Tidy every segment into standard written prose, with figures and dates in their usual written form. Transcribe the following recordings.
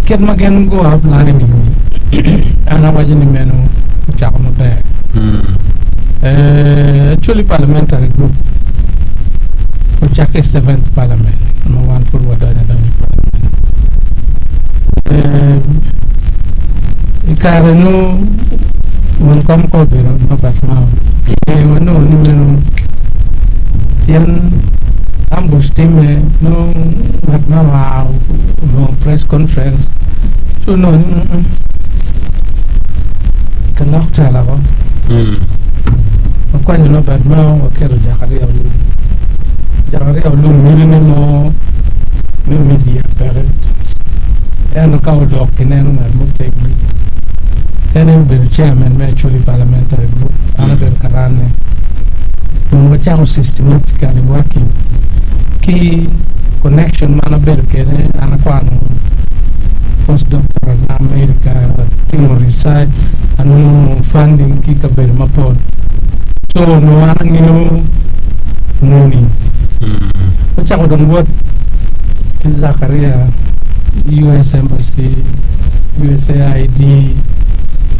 Kit ma gin gu outlining ni an awaco ni meno ocako maber. Eh, Acholi Parliamentary Group ocakke i seventh parliament ma wan pud wadonyo adonya i parliament. Eh, I kare nu won kom ko obedo Norbert Mao. Kingeyo wanongo ni meno pien ambush timme nongo ngat ma oa olwongo press conference ci onongo ni mm kilok tela ko wakwanyo Norbert Mao waketo Jakaria Olum. Jakaria Olum mitine mo me media peke ento ka olok kineno ngat muteggi en aye obedo chairman me Acholi Parliamentary Group an abedo karanne dong wacako systematically working ki connection ma an abedo kwede an akwano post doctoral na America atimo research anongo funding ki i kabedo mapol so onongo an angeyo muni ocako dong wot ki Zakaria US Embassy, USAID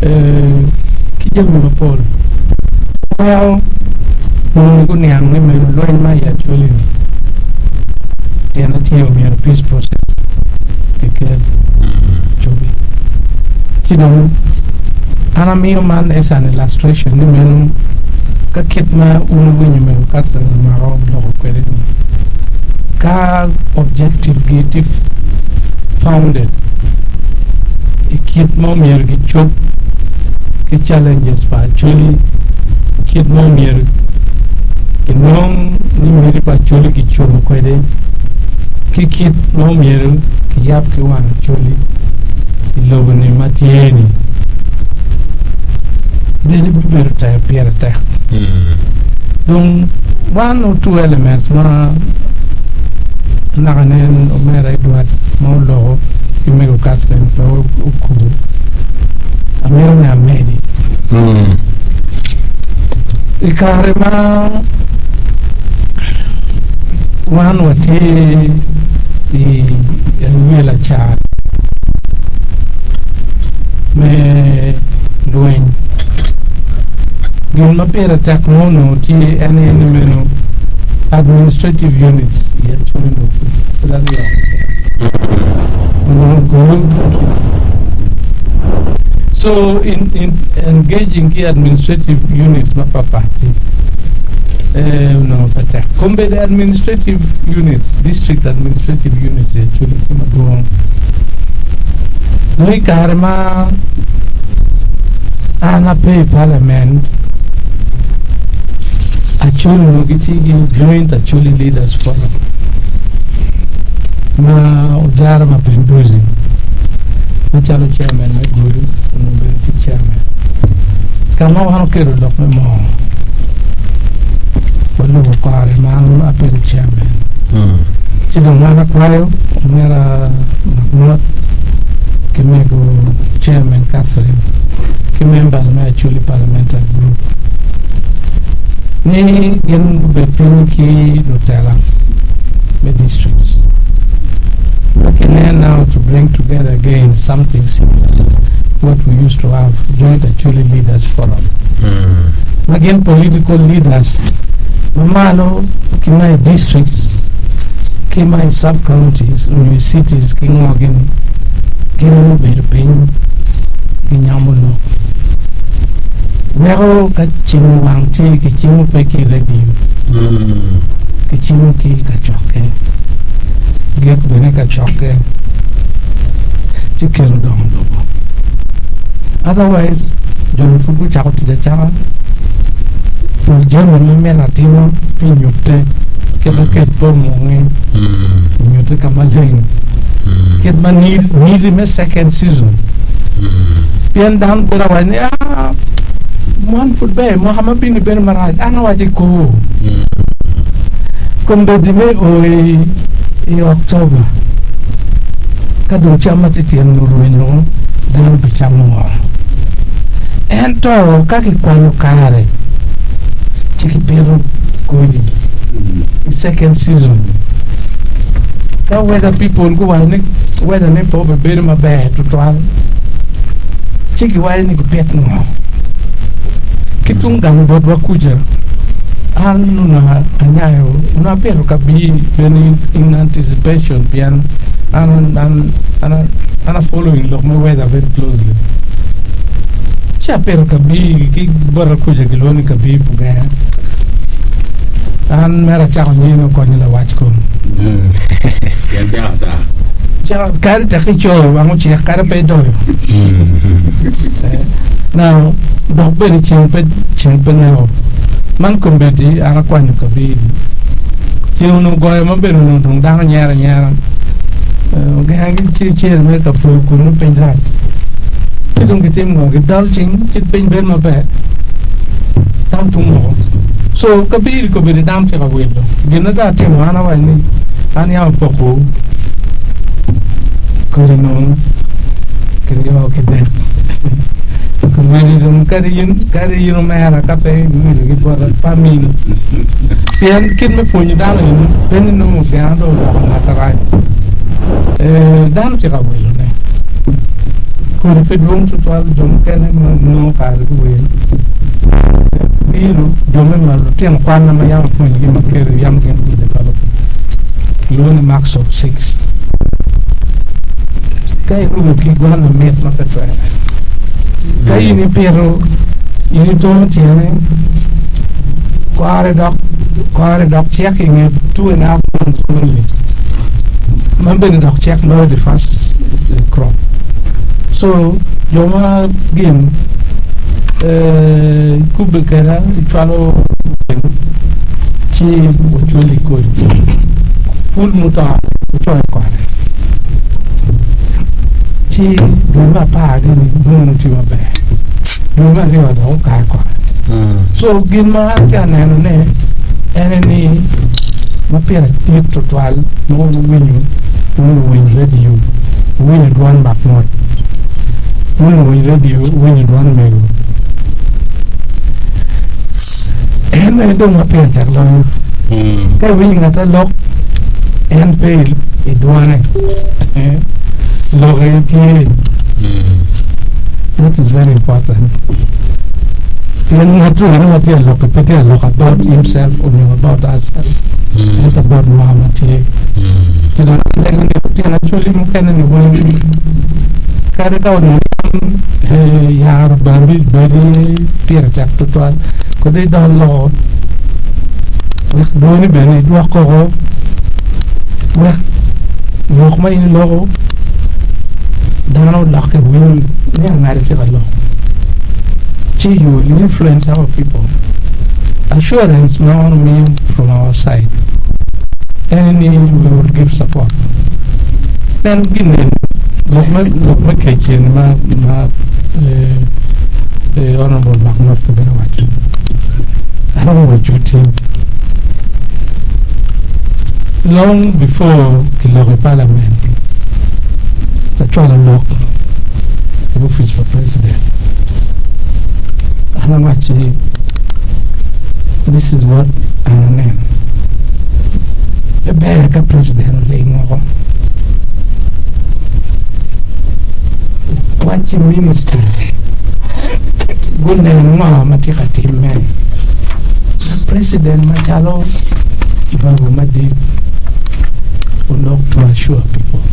eh, ki jami mapol weko muni guniang ni meno lweny ma i Acholi-ni tyene tye omyero peace process kikel cobi. Ci dong an amiyo man as an illustration ni meno ka kit ma un wuwinyo mego Catherine Lamaro oloko kwede ni ka objective gi tye founded i kit ma omyero gicob ki challenges pa Acholi, kit ma omyero kinong ni miti pa Acholi kicobo kwede ki kit ma omyero kiyab ki wang Acholi i lobo-ni ma tye-ni bene bibedo tek pire tek. Dong one or two elements ma naka nen omera Edward ma oloko ki mego Catherine pe okubo amito ni amedi. I kare ma wan watye i ayela ca me lweny, gin ma pire tek ma onongo tye en aye ni meno administrative units i Acholi pud aryo onongo gulu So in, in engaging ki administrative units mapatpat-ti eh, onongo pe tek. Kombeddi administrative units, district administrative units i Acholi tye madwong. Dong i kare ma an ape i parliament, Acholi onongo gitye ki Joint Acholi Leaders Forum ma Ojara Mapenduzi macalo chairman me Gulu onongo obedo tye chairman. Ka ma wan okelo lok me moo, walubo kore ma an abedo chairman. Ci dong wan akwayo omera Makmot ki mego chairman Catherine ki members me Acholi Parliamentary Group ni gin gubed piny ki lutela me districts wek kinen now to bring together again something similar to what we used to have Joint Acholi Leaders Forum ma gin political leaders ma malo ki ma i districts ki ma i sub counties onyo i cities ki ngo gini gin gubedo piny ginyamo lok weko ka cimo wang tye kicimo pe ki i radio kicimo ki i kacokke gik bene i kacokke ci kelo dongo lobo otherwise joni pud gucako tic acaka pol jami ma mito atima pi nyutte kit ma kec pe omungi onyutte ka maleng kit ma miti me second season pien dano bedo awaco ni ah man pud ber mwaka ma bino bedo marac an awaco ko kombeddi me o i October ka dong cam ma titino orwenyo dano bicamo ngo ento ka kikwanyo kare ci kipito kodi i second season ka weather people guwaco ni weather-ne pe obibedo maber tutwal, ci giwaco ni gipit ngo? Ki tung gang botwa kuca, an onongo anyayo, onongo apito kabir bene in anticipation pien an an an an a following lok me weather very closely. Ci apito kabir ki bota kuca gilwongo ni kabir Pugera. An mere acako nyene okonyo lawac kom. Pien ceko ata. Ceko kadi tek icoyo wang ocek kadi pe idoyo. Now dok bene ceng pe ceng pe neko. Man kombeddi an akwanyo kabir. Ceng onongo goyo ma bene onongo dong dano nyero anyera. Ogenge ki cel me ka pur kunu piny rac. Ci dong gitimo ngo? Gidol cing ci piny bedo maber. Dano tung woko. So kabir kombeddi dano tye ka wilo. Gin ma dong atimo an awaco ni an yam apoko kodi nongo kiryo ki dek. Kombeddi dong kadi in kadi in omera ka pe iwilo ki bota pe amini. Pien kit me pwonyo dano eni pe ni nongo gena dong odoko ngat arac. Dano tye ka wilone. Kodi pe dwong tutwal jo mukene ma nongo kare guwil bino jo me ma lutino kwanna ma yam apwonyogi ma kelo yam gin gu developing kilwongo ni marks of six ka irumo ki gwan mamit ma pe twere ka in ipito in itongo tyene kore dok kore dok cek i nge 2.5 months only ma bene dok cek loyo the first crop so jo ma gin kubbe kweda icwalo ci ocwali kodi pul muto ocoyo kore ci dwe me apar gini nongo tye maber dwe me aryo dok okayo kore so gin ma an atye ka nenone ene ni ma pire dit tutwal ma wuwinyo wun luwiny redio wuwinyo dwon mak mot wun luwiny redio wuwinyo dwon mego en aye dong ma pire tek loyo ka iwinyo ngat alok en pe i dwone lokke tye that is very important pien ngat eno ma tye alokki pe tye alok about himself onyo about herself ento about lwak ma tye ci dong alego ni lutino acholi mukene ni weng kadi ka onongo yam yaro bambi bed iye pire tek tutwal kodi idol loko wek dwoni bene idwok koko wek lok ma in iloko dano olokke winyo ni angati tye ka lok ci you will influence our people assurance ma wan omiyo from our side en ni we will give support en gin eni lok me lok me kec eni ma ma eh, eh, honorable Mark North obedo waco aromo waco tin long before kiloko i parliament acwalo lok i office pa president an awacci this is what an aneno pe ber ka president oling woko wacci ministry gunen ngo ma tye ka timme president macalo babu madit olok to assure people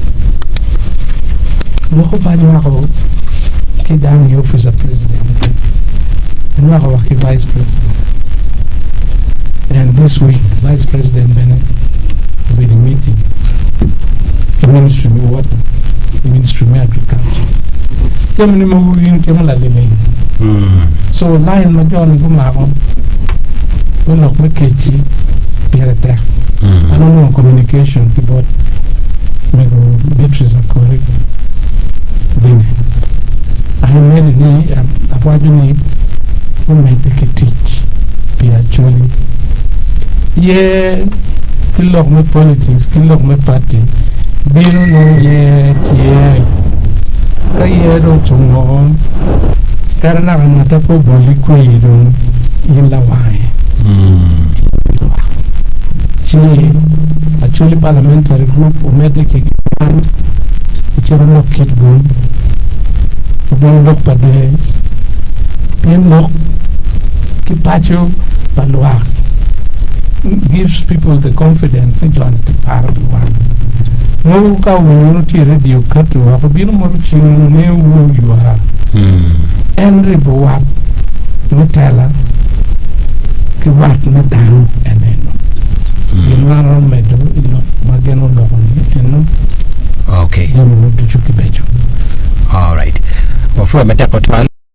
loko pa nywako ki dano i office of president nywako wa ki vice president and this week vice president bene obedo i meeting ki ministry me water ki ministry me agriculture jami ni mogo gin timo laliling so line ma joni gumako me lok me kec-ci pire tek an onongo communication ki bot mego Beatrice Akori bene an amedde ni awaco ni gumedde ki tic pi Acholi ye ki lok me politics ki lok me party bino nongo ye tye ka ye dong ocung woko kadi naka ngata pe oboli kwir dong in lawange pi lwak ci Acholi Parliamentary Group omedde ki kwan. Ocit olok Kitgum, obin olok Pader, pien lok ki paco pa lwak gives people the confidence ni joni tye paro pi wan. Mogo ka owinyo nongo tye i radio kati woko bino moto cim ngeyo who you are. En ribo wat me tela ki wat me dano en eno. Gin ma aromo medo i lok ma gin oloko ni eno. Okay. Jami ducu kibeco. All right. Wapwoyo matek tutwal.